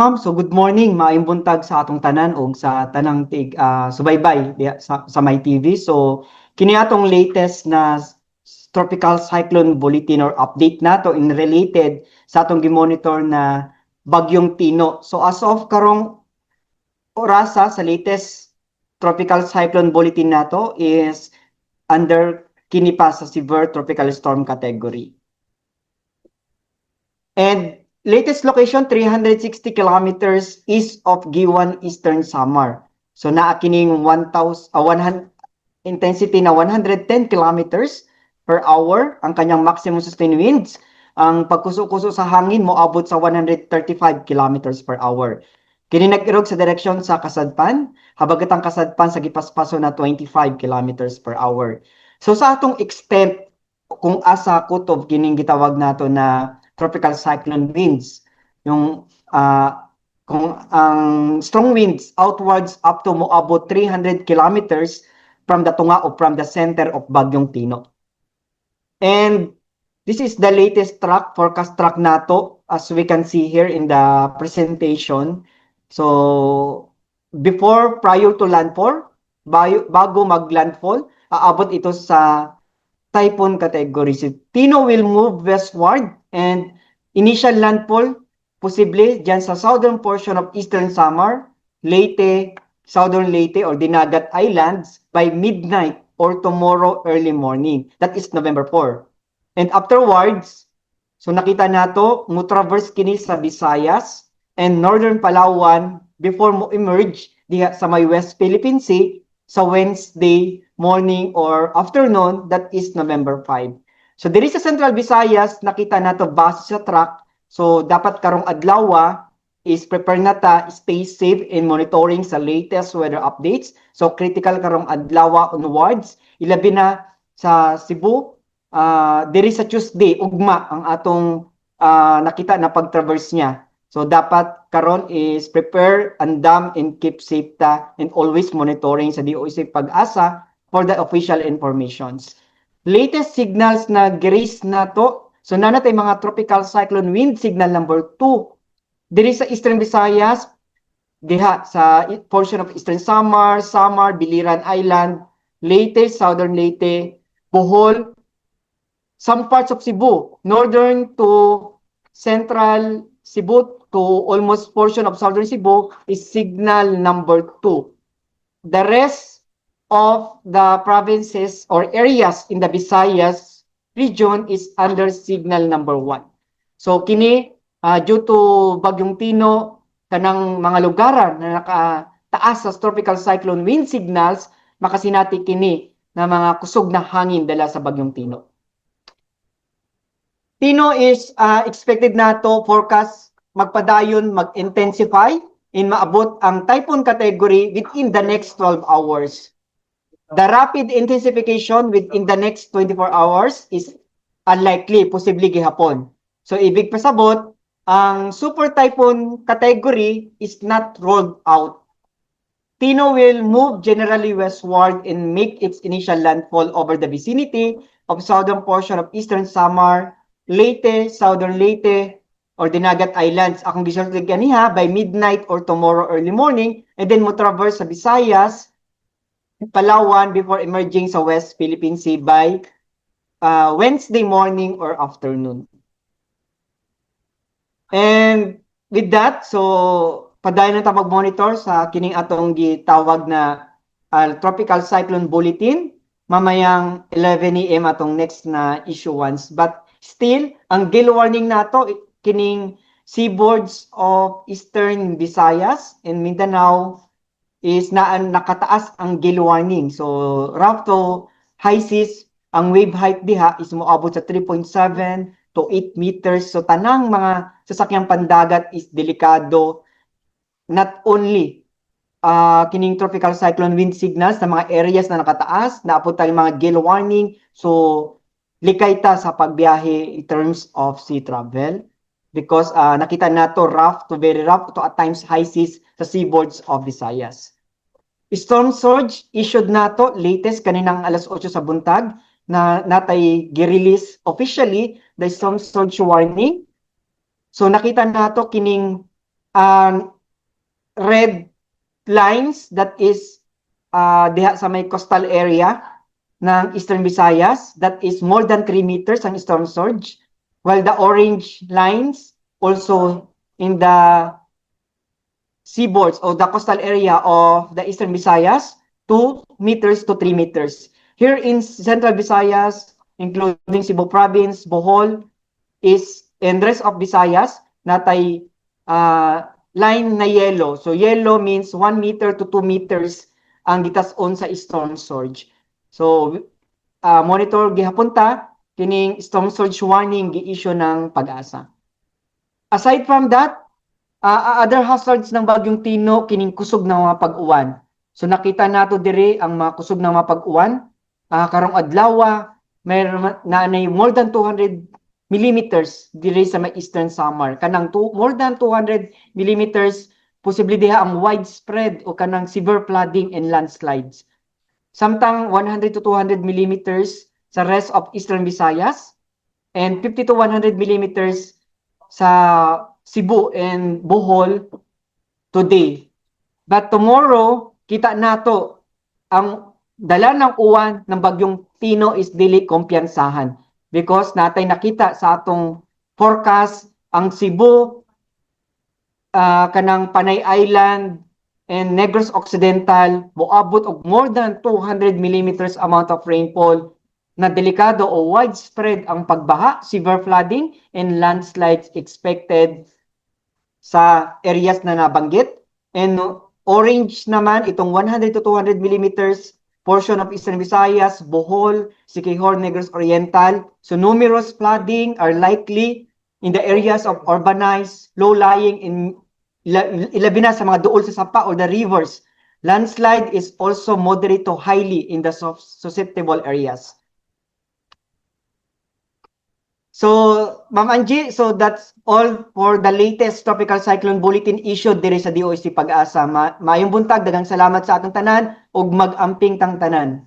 Ma'am, so good morning, maayong buntag sa atong tanan ug sa tanang tig subaybay diha sa My TV. So kini atong latest na tropical cyclone bulletin or update nato in related sa atong gimonitor na Bagyong Tino. So as of karong orasa, sa latest tropical cyclone bulletin nato is under kini pa sa severe tropical storm category. And latest location, 360 kilometers east of Guiuan, Eastern Samar. So naa kining 1000 100 intensity na 110 kilometers per hour ang kanyang maximum sustained winds. Ang pagkuso-kuso sa hangin moabot sa 135 kilometers per hour. Kini nag-irog sa direksyon sa kasadpan, habagatang kasadpan sa gipaspaso na 25 kilometers per hour. So sa atong extent kung asa kutob kining gitawag nato na tropical cyclone winds, yung kung ang strong winds outwards up to moabot 300 kilometers from the tunga o from the center of Bagyong Tino. And this is the latest track, forecast track nato, as we can see here in the presentation. So before, prior to landfall, bago mag-landfall, aabot ito sa typhoon category. So Tino will move westward and initial landfall posible dyan sa southern portion of Eastern Samar, Leyte, Southern Leyte or Dinagat Islands by midnight or tomorrow early morning. That is November 4. And afterwards, so nakita nato, mo traverse kini sa Visayas and Northern Palawan before mo emerge diha sa may West Philippine Sea sa Wednesday morning or afternoon, that is November 5. So diri sa Central Visayas, nakita nato base sa track. So dapat karong adlaw is prepare na ta, stay safe in monitoring sa latest weather updates. So critical karong adlaw onwards, ilabi na sa Cebu, diri sa Tuesday ugma ang atong nakita na pag-traverse niya. So dapat karon is prepare, andam and keep safe ta and always monitoring sa DOST PAGASA for the official informations. Latest signals na gi-raise nato. So naa na tay mga tropical cyclone wind signal number 2. Diri sa Eastern Visayas, diha sa portion of Eastern Samar, Samar, Biliran Island, Leyte, Southern Leyte, Bohol, some parts of Cebu, northern to central Cebu to almost portion of southern Cebu is signal number 2. The rest of the provinces or areas in the Visayas region is under signal number 1. So kini due to Bagyong Tino, kanang mga lugaran na nakataas sa tropical cyclone wind signals, makasinati kini na mga kusog na hangin dala sa Bagyong Tino. Tino is expected nato forecast magpadayon mag-intensify in maabot ang typhoon category within the next 12 hours. The rapid intensification within the next 24 hours is unlikely, posible gihapon. So ibig pasabot, ang super typhoon category is not rolled out. Tino will move generally westward and make its initial landfall over the vicinity of southern portion of Eastern Samar, Leyte, Southern Leyte, or Dinagat Islands. Akong gisulti ganiha by midnight or tomorrow early morning and then mo traverse sa Visayas, Palawan before emerging sa West Philippine Sea by Wednesday morning or afternoon. And with that, so padayon na ta mag-monitor sa kining atong gitawag na tropical cyclone bulletin mamayang 11 a.m. atong next na issuance. But still, ang gale warning nato kining seaboards of Eastern Visayas and Mindanao is na nakataas ang gale warning. So rough to high seas, ang wave height diha is moabot sa 3.7 to 8 meters. So tanang mga sasakyang pandagat is delikado, not only kining tropical cyclone wind signals sa mga areas na nakataas, naapot tayong mga gale warning. So likay ta sa pagbiyahe in terms of sea travel because nakita nato rough to very rough to at times high seas sa seaboards of Visayas. Storm surge issued nato latest kaninang alas 8 sa buntag na natay gi-release officially the storm surge warning. So nakita nato kining red lines, that is diha sa may coastal area ng Eastern Visayas, that is more than 3 meters ang storm surge, while the orange lines also in the seaboards or the coastal area of the Eastern Visayas, 2 meters to 3 meters. Here in Central Visayas, including Cebu Province, Bohol, is and rest of Visayas, natay line na yellow. So yellow means 1 meter to 2 meters ang gitas-on sa storm surge. So monitor gihapon ta kining storm surge warning gi-issue ng PAGASA. Aside from that, other hazards ng Bagyong Tino, kining kusog na mga pag-uwan. So nakita nato diri ang mga kusog na mga pag-uwan. Karong adlaw may na more than 200 millimeters diri sa may Eastern Samar. Kanang more than 200 millimeters, posible diha ang widespread o kanang severe flooding and landslides. Samtang 100 to 200 millimeters sa rest of Eastern Visayas and 50 to 100 millimeters sa Cebu and Bohol today. But tomorrow, kita nato ang dala ng uwan ng Bagyong Tino is dili kumpiyansahan because natay nakita sa atong forecast ang Cebu, kanang Panay Island and Negros Occidental moabot og more than 200 millimeters amount of rainfall na delikado o widespread ang pagbaha, severe flooding and landslides expected sa areas na nabanggit. And orange naman, itong 100 to 200 millimeters portion of Eastern Visayas, Bohol, Siquijor, Negros Oriental. So numerous flooding are likely in the areas of urbanized, low-lying in ilabi na sa mga duol sa sapa or the rivers. Landslide is also moderate to highly in the susceptible areas. So, Ma'am Angie, so that's all for the latest tropical cyclone bulletin issued diri sa DOST PAGASA. Maayong buntag, daghang salamat sa atong tanan ug mag-amping tang tanan.